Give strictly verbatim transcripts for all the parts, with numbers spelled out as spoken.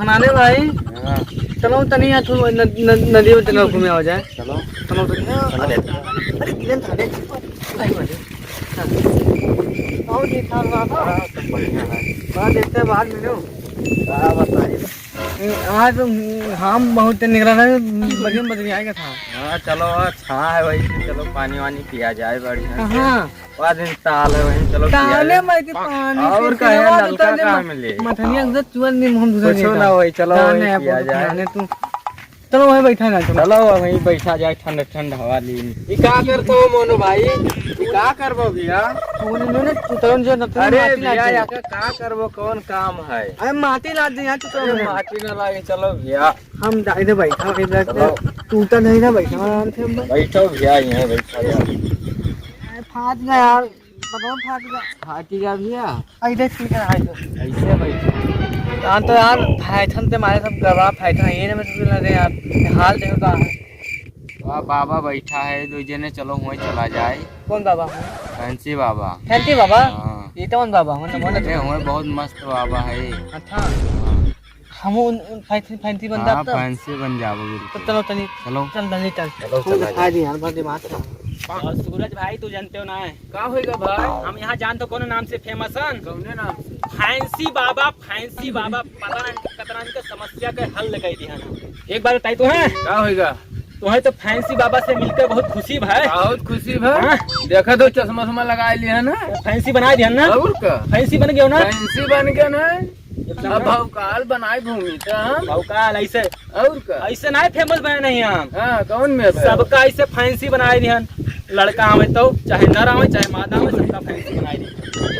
मनाने भाई, हाँ। चलो तनी यहाँ थो-, न-, न-, नदी में तनी घूमे आ जाए। चलो। चलो तनी, हाँ, चलो। अरे, अरे, गिरन था, देख। भाई, भाई। हाँ। और ठीक ठाक बा, बा? हाँ, सब बढ़िया है। बा, देखते हैं बाद में, नो। का बताइए? आज हम बहुत निकला था, बजन बजन आएगा था। हाँ, चलो, आज छाँह है वही से, चलो पानी वानी पिया जाए बढ़िया से। कहाँ? बाद में ताल है वहीं, चलो पिया ताले जाए। में कि पानी और से का है, पिया नलका जाए, कहाँ म-, मिले? मथनिया एकदम चुअन नहीं, हम दूसरा कुछो नहीं ना था। होई, चलो जाने वहीं है, पिया बहुत जाए। खाने तू। चलो वहीं बैठा ना, चलो। चलो वहीं बैठा जाए, ठंड ठंड हवा ली। ई का करत हो मोनू भाई? ई का करबो भैया? तू ने, ने, तू तो जो न, तू अरे माटी भैया, लाग यहाँ का, का करबो, कौन काम है? अरे माटी लाग दे यहाँ, तू तो अरे ना। माटी ना लागे, चलो भैया। हम जा, इधर बैठा, इधर चलो। टूटा नहीं ना बैठा, आराम से हम बैठ- बैठो भैया, यहाँ बैठा जाए। अरे फाट गया यार। बताओ, फाट गया। फाटी गया भैया। आई देख, ठीक है, आई देख। ऐसे बैठे। यार तो यार, फैशन ते मारे सब गवा फैशन है, ये ना मैं सोच रहे यार, हाल देखो का है। वाह, बाबा बैठा है, दो जने चलो, वहीं चला जाए। कौन बाबा? फैंसी बाबा। फैंसी बाबा? हाँ। ये कौन बाबा? मतलब, मतलब अरे, वहीं बहुत मस्त बाबा है। अच्छा। हाँ। हम उन, उन फैंसी, फैंसी बन हाँ, जाता। फैंसी बन जाबो बिल्कुल। तो चलो तनी, चलो। चल तनी चल। चलो, हम चला दिखाई जाए। दी यार, बड़ा दिमाग खराब। और सूरज भाई, तू जानते हो ना है? का होएगा भाई? हम यहाँ जानते हो कौन नाम से फेमस हन? कौने नाम से? फैंसी बाबा, फैंसी बाबा, पता ना कितना इनका समस्या के हल लगाई दिया ना। एक बार बताई तो है? का होएगा? तो है तो फैंसी बाबा से मिलकर बहुत खुशी भाई। बहुत खुशी भाई। हाँ? देखा तो चश्मा उश्मा लगा लिया ना। फैंसी बना दिया ना? और का? फैंसी बन गया ना? फैंसी बन गया ना? एकदम अब ना। भौकाल बनाए घूमी त हम। भौकाल ऐसे, और का? ऐसे नहीं फेमस बने नहीं हम। हाँ, कौन में है? सबका ऐसे फैंसी बनाए दिहन। लड़का आवे तो, चाहे नर आवे, चाहे मादा आवे, सबका फैंसी बनाए दिहन।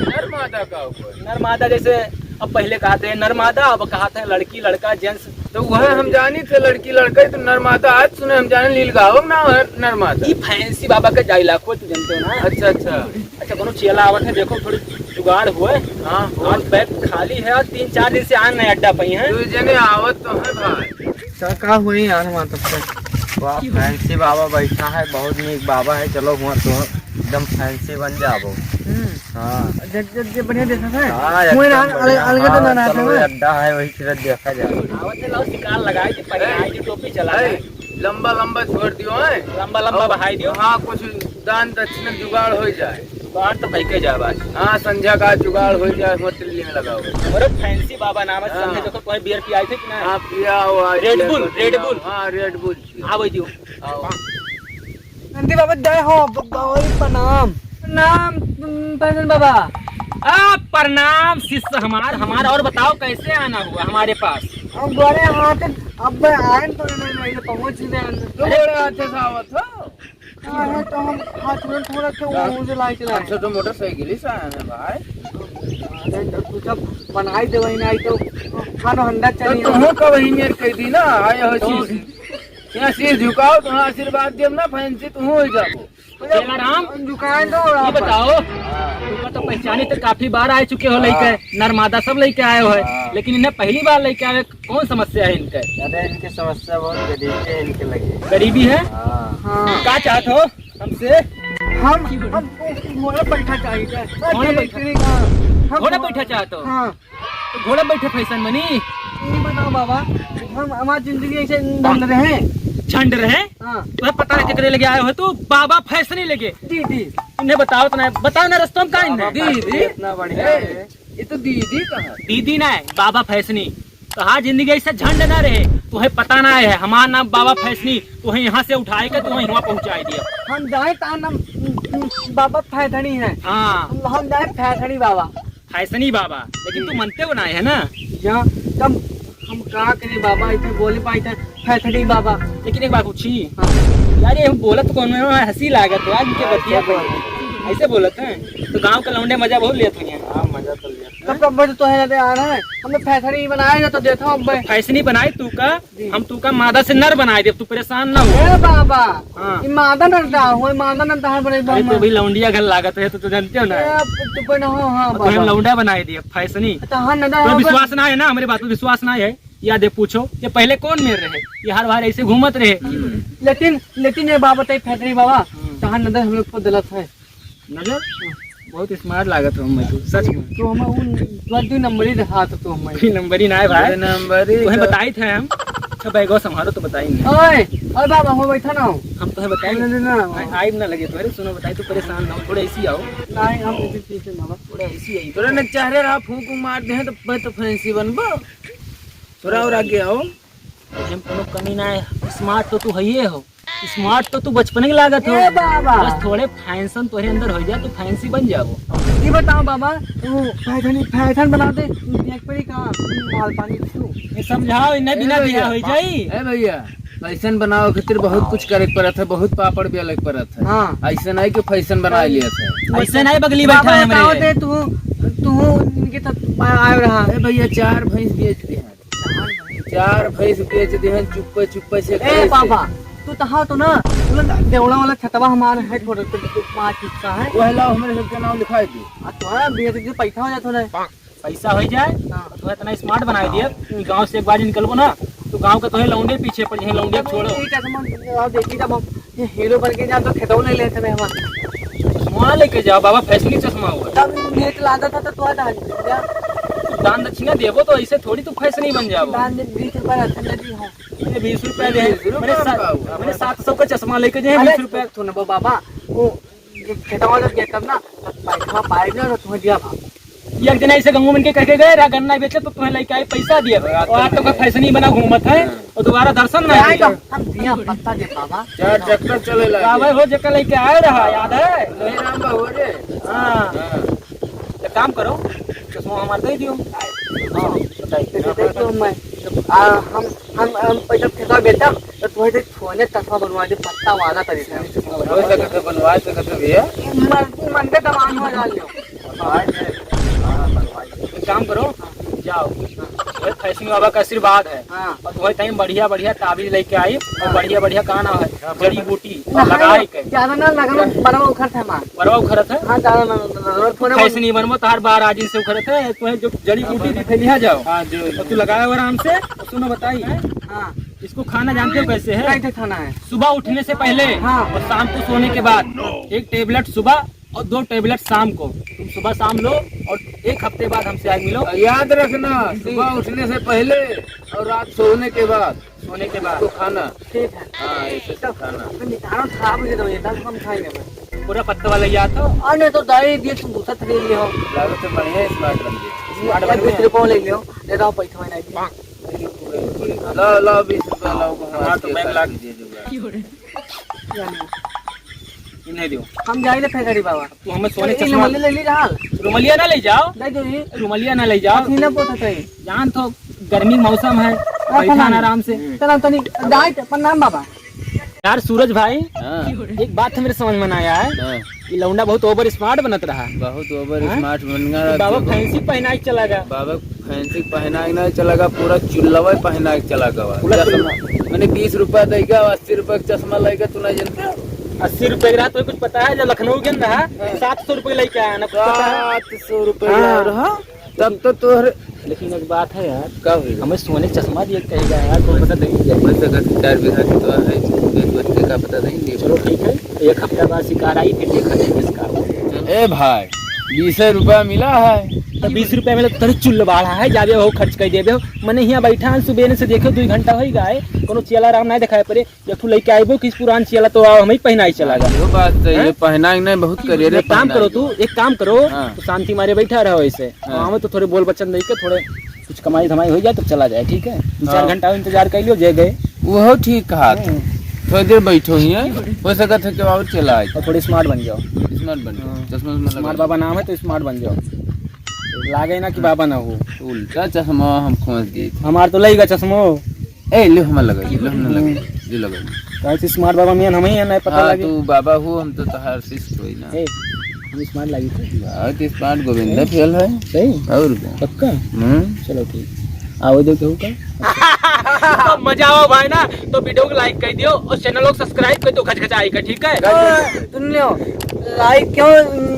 नर मादा का हुआ? नर मादा जैसे अब पहले कहते हैं नर मादा, अब कहते हैं लड़की लड़का, जेंट्स। तो वह हम जानी थे लड़की लड़का ही तो नर मादा। आज सुने हम जाने लील गावक ना है नर मादा। ई फैंसी बाबा का डायलॉग हो, तू जानते हो ना? अच्छा, अच्छा। अच्छा, कोनो चेला आवत है, देखो थोड़ी जुगाड़ हुए। हाँ, आज बैग खाली है और तीन चार दिन से आन नहीं अड्डा पई है। दो जने आवत तो है भाई। का, का हुई यार, हमारे तरफ से? वाह, फैंसी बाबा बैठा है, बहुत नीक बाबा है। चलो, हुआ तो एकदम फैंसी बन जाबो। हम्म। हाँ। जब, जब, जब बढ़िया देखा है। हाँ, हुए एकदम ना, अलग, बढ़िया। अलग तो हाँ, ना, ना चलो, था ना। अड्डा है, वही फिर देखा जाए। आवत है, लाओ, शिकार लगाए थे, पहले ए, आई थी, टोपी चला ए, है। लंबा लंबा छोड़ दियो, हैं? लंबा लंबा और बहाई दियो। हाँ, कुछ दान दक्षिणा जुगाड़ हो जाए। जुगाड़ तो कई के जाए बात। हाँ, संझा का जुगाड़ हो जाए, होटल में लगाओ। अरे फैंसी बाबा नाम है, हाँ। संझा को कोई बियर पियाई थे कि ना? हाँ, पिया हुआ है, Red Bull, beer Red Bull। हाँ, Red Bull पिया। हाँ, वही दियो। आओ। नंदी बाबा जय हो, ब-, ब-, प्रणाम। प्रणाम, उम, फैंसी बाबा। आ, प्रणाम शिष्य हमार, हमार और बताओ कैसे आना हुआ हमारे पास? हम गोरे हाथ, अब आए तो नहीं, नहीं, नहीं, पहुंच गए अंदर। तो अरे गोरे हाथ से आवत हो? हाँ, है तो हम हाथ में थोड़ा क्यों हाँ। मुझे लाइट चला है। अच्छा, तो मोटरसाइकिल ही से आए हैं भाई। अरे, तो तू जब बनाई दे वही नहीं तो खानो हंडा तो चलिए। तुम कब ही मेर कह दी ना, आए हो तो चीज। यहाँ शीश झुकाओ, तो हाँ आशीर्वाद देम ना, फैंसी तू हो जाबो। चेला राम, हम झुकाए दो ये आप। बताओ, हाँ। तुमका तो पहचाने तो काफी बार आ चुके हो हाँ। लेके, नर मादा सब लेके आए हो है, हाँ। लेकिन इन्हें पहली बार लेके आए, कौन समस्या है इनके? अरे इनकी समस्या बहुत गरीबी है, इनके लगे। गरीबी है? हाँ। हाँ। का चाहत हो हमसे? हम, हम घोड़ा बैठा चाहिए। घोड़ा बैठा? हम घोड़ा बैठा चाहत हो? हाँ। तो घोड़ा बैठे फैशन बनी? ये बताओ बाबा, हम, हमार जिंदगी ऐसे झंड रहे। झंड रहे? हाँ। तुम्हें पता है केकरे लगे आए हो तू? बाबा फैशनी लगे। जी, जी। इन्हें बताओ तो ना, बताओ ना रस्तों का इन्हें। बाबा फैशनी इतना बढ़िया है। ये तो दीदी कहाँ? दीदी ना है, बाबा फैशनी। तो हाँ, जिंदगी ऐसे झंड ना रहे, तुम्हें पता ना है, हमार नाम बाबा फैशनी, तुम्हें यहाँ से उठाए के तुम्हें यहाँ पहुँचाए दिया। हम जाए ता नाम बाबा फैथनी है। हाँ। हम, हम जाए फैथनी बाबा। फैशनी बाबा, लेकिन तू मनते हो ना है ना? या, तब हम का करें बाबा, इतने बोले पाए थे, फैथड़ी बाबा। लेकिन एक बात पूछी? हाँ। यार, ये हम बोलत तो कौन है, हंसी लागत है, आज इनके हाँ, बतिया ऐसे पे। बोलते। ऐसे बोलत हैं? तो गांव के लौंडे मजा बहुत लेत हैं। हाँ, मजा तो लिया। तब कब बजे तो है, आ रहा है? हमने फैथड़ी बनाए ना, तो देखो अब। तो फैशनी बनाए तू का? जी। हम तू का मादा से नर बनाए दे, तू परेशान ना हो। ए बाबा, हाँ। ई मादा नर का हो, ई मादा नर का बने अरे, तो बाबा। अभी लौंडिया घर लागत है, तो, तो जानते हो ना। ए, अब तू पे ना हो, हाँ, तो हम बाबा। लौंडा बनाए दिए, फैशनी। तो हाँ, ना, ना, तो बाबा। विश्वास ना है ना, हमारे बात पे विश्वास ना है। या दे पूछो कि पहले कौन मेर रहे, ये हर बार ऐसे घूमत रहे। लेकिन, लेकिन ये बाबा, तय फैसले बाबा, हम्म। तहार नजर हम लोग को गलत है। नजर? बहुत smart लागत हो मैं तू, सच में। तू हमें उन, तू दुई नंबरी दिखात हो तू हमें। दुई नंबरी ना है भाई। दुई नंबरी तुम्हें तो बताई थे हम। अच्छा, बैगवा संभालो तो बताई नहीं। ओए, ओए बाबा, हो बैठा ना हो। हम तुम्हें बताई नहीं, नहीं, नहीं, नहीं। आइब ना लगे तुम्हारे, सुनो बताई, तू परेशान ना हो, थोड़ा इसी आओ। नहीं, हम इसी चीज से बाबा। थोड़ा इसी आई। तोरा ने चेहरे रहा फूंक मार दे तो मैं तो फैंसी बनबो। थोड़ा और आगे आओ। हम कोनो कमी ना है, smart तो तू हइये हो। Smart तो तू बचपन के लागत हो। ए बाबा। बस थोड़े फैशन तोहरे अंदर हो जाए, तू फैंसी बन जाबो। ये बताओ बाबा, तू फैशन, फैशन बना दे, तू देख पड़ी कहाँ, तू माल पानी तू। ये समझाओ, इन्हें ए बिना भैया, बियाह हो जाई। ए भैया, फैशन बनावे खातिर बहुत कुछ करे के पड़त है, बहुत पापड़ बेले के पड़त है। हाँ। ऐसे नहीं कि फैशन बना लिया था। वैसे नहीं बगली बाबा बैठा है बताओ हमरे। दे तू, तू इनके साथ आए रहा। ए भैया, चार भैंस बेच दे हैं। चार भैंस बेच देहन चुप्पे चुप्पे से ए कैसे? बाबा, तू तहा तो ना, तू ना देवड़ा वाला छतवा हमार है, थोड़ा तो पाँच हिस्सा है। वह लाओ, हमरे सबके नाम लिखाई दे। आ, तोहरा बेच के पैसा हो जात हो ना। पैसा हो जाए, हाँ। तो इतना smart बनाई दिए कि गांव से एक बार निकलबो ना, तो गांव का तोहे लौंडे पीछे पड़ जाए, लौंडे छोड़ो। ठीक है, समझ, अब देखी जब हम ये हीरो बन के जाब तो खेतवा नहीं लेते रहे हमार। चश्मा लेके जाओ बाबा, फैसली चश्मा हुआ। तब नेट लादा था तो तू हटा दे। दान दक्षिणा देबो तो ऐसे थोड़ी तू फैसनी बन जाबो। दान दे, बीस रुपया रखने दी हो। ये बीस रुपया दे, बीस रुपया मैंने सात, का हुआ? मैंने सात सौ का चश्मा लेके जाए, अरे बीस रुपया। सुन बो बाबा, वो खेतवा जब गए तब ना, तब पैसा पाए ना तो तुम्हें दिया भाग। एक दिन ऐसे गंगू मन के करके गए रहा, गन्ना बेचे तो तुम्हें लेके आए, पैसा दिए। और आज तो कोई फैसनी बना घूमत है, हाँ। और दोबारा दर्शन ना आए। हम दिया पत्ता दे बाबा। चार चक्कर चले लगे। बाबा हो जकर लेके आए रहा, याद है? नहीं राम बाबू रे। हाँ। हाँ। तो काम करो, चश्मा हमार दे दियो। हाँ, बताइए। दे दियो मैं। आ, हम, हम, हम पैसा फेंका बेटा, तो तुम्हें तो सोने चश्मा बनवा दे, पत्ता वाला तरीका। हो सकत है, बनवा सकत है भैया। मन, मन के दबान हो डाल लो। एक काम करो, जाओ, वही फैसनी बाबा का आशीर्वाद है। हाँ। और वही टाइम बढ़िया बढ़िया ताबीज लेके आई और हाँ। बढ़िया बढ़िया का नाम है, जड़ी बूटी ना, लगाए के। ज्यादा ना लगन बरवा उखरत है हमार। बरवा उखरत है? हाँ, ज्यादा ना, ना, ना, ना, थोड़ा फैसनी बनबो, तहार बार आजिन से उखरत है, तुम्हें जो जड़ी बूटी दिखे लिहा जाओ। हाँ, जो, और तू लगाए हो आराम से, और सुनो बताई। हाँ। इसको खाना जानते हो कैसे है? कैसे खाना है? सुबह उठने से पहले हाँ। और शाम को सोने के बाद एक tablet सुबह और दो tablet शाम को। तुम सुबह शाम लो और एक हफ्ते बाद हमसे आके मिलो। याद रखना, सुबह उठने से पहले और रात सोने के बाद। सोने के बाद। इसको खाना। ठीक है। हाँ, इसे तो खाना। मैं निकालो, खराब हो जाता है, ये दाल हम खाएंगे मैं। पूरा पत्ता वाला याद हो? और नहीं तो दाई दिए, तुम दूसरा ले लियो। लागत तो बढ़िया smart बन गया। Smart बन गया। बीस रुपये ले लियो, दे दो पैसा नहीं। लाओ, लाओ, बीस रुपया लाओ, हाँ, तो बैंक लाग दे दूंगा। इन्हें दियो। हम जाइले फेकरी बाबा। तू हमें सोने अरे, चश्मा रुमालिया ले ली रहा। रुमालिया ना ले जाओ। दे दो ये। रुमालिया ना ले जाओ। पसीना पोत है। जान तो गर्मी मौसम है, हाँ, बैठा प्रणाम। ना आराम से। प्रणाम, तनी, जाए, प्रणाम बाबा। यार सूरज भाई, हाँ। एक बात हमरे समझ में ना आया है हाँ। कि लौंडा बहुत over smart बनत रहा। बहुत over हाँ? smart बन गया। तो बाबा देखो। फैंसी पहना के चला गया। बाबा फैंसी पहना के ना चला गया, पूरा चुल्लवा पहना के चला गया। पूरा चश्मा। चुल्ला। मैंने बीस रुपया देगा, अस्सी रुपया का चश्मा लेगा, तू नहीं जानते? अस्सी रुपया का रहा, तो कुछ पता है, जो लखनऊ के रहा, हाँ। सात सौ रुपया लेके आया ना, कुछ पता है? सात सौ रुपया हाँ। रहा। तब तो तोहरे लेकिन एक बात है यार, का हुई? हमें सोने चश्मा दिए कहेगा यार, कौन पता नहीं है। वैसे घर चार बीघा के तो है, बेच बेच के का पता नहीं, नहीं चलो पता। ठीक है, एक हफ्ता बाद शिकार आई, फिर देखा जाए किसका हो। ए भाई, बीस रुपया मिला है। तो बीस रुपया में तो तेरे चुल्ल बाढ़ा है, जाबे हो खर्च कर देबे हो। मने यहाँ बैठा है, सुबह से देखो, दो घंटा हो ही गया है, कोनो चेला राम नहीं दिखाई पड़े। एक ठो लेके आइबो कि पुरान चियाला तो आओ, हम ही पहनाई चला गा। यो बात तो हैं? ये पहनाई नहीं बहुत करिए रे, एक काम करो तू, एक काम करो, हाँ। तो शांति मारे बैठा रहो ऐसे। हाँ। हमें तो थोड़े बोल वचन दे के थोड़े कुछ कमाई धमाई हो जाए तो चला जाए, ठीक है? दो चार हाँ। घंटा इंतजार कर लियो, जे गए। वो ठीक कहा था। हाँ। थोड़ी देर बैठो ही है, हो सकता है कि और चला आए। और थोड़े smart बन जाओ। Smart बन जाओ। हाँ। चश्मा उश्मा लगा smart लो। बाबा नाम है तो smart बन जाओ। लागे ना कि बाबा ना हो। उल्टा चश्मा हम खोज दी। हमार तो लइगा चश्मो। ए, ले हमर लगा, ले हमने लगा, ले लगा। काहे से smart बाबा मियाँ हम ही है, नहीं पता हाँ, लगे। तू बाबा हो, हम तो तहार शिष्य होई ना। ए, हम smart लागी थे। हाँ, तो smart गोविंदा फेल है। सही? और क्या? पक्का? हम्म। चलो ठीक। आओ दे कहू का। तो मजा आओ भाई ना, तो video को like कर दियो और channel को subscribe कर दो, घचघचा आई का, ठीक है? सुन लियो, like क्यों,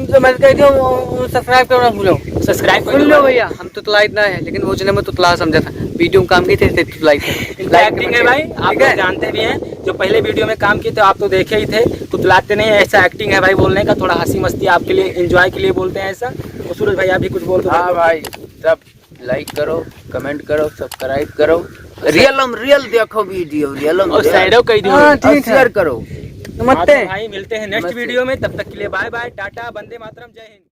जो मैं कह दियो, वो, वो subscribe करना भूलो। सब्सक्राइब कर सुन लो भैया, हम तुतलाइत ना है, लेकिन वो जने में तुतला समझा था, वीडियो में काम किए थे, तुतलाइत। इनका एक्टिंग है भाई, आप लोग जानते भी हैं, जो पहले वीडियो में काम किए थे आप तो देखे ही थे। तुतलाते नहीं है, ऐसा एक्टिंग है भाई बोलने का, थोड़ा हंसी मस्ती आपके लिए, एंजॉय के लिए बोलते हैं ऐसा। तो सूरज भाई, आप भी कुछ बोल दो। हाँ भाई, सब लाइक करो, कमेंट करो, सब्सक्राइब करो, रियलम रियल देखो वीडियो, रियलम और रियल। शेयर कर दो। हाँ, ठीक है। शेयर करो। नमस्ते। हाँ, तो भाई, मिलते हैं नेक्स्ट वीडियो में, तब तक के लिए बाय बाय, टाटा, वंदे मातरम, जय हिंद।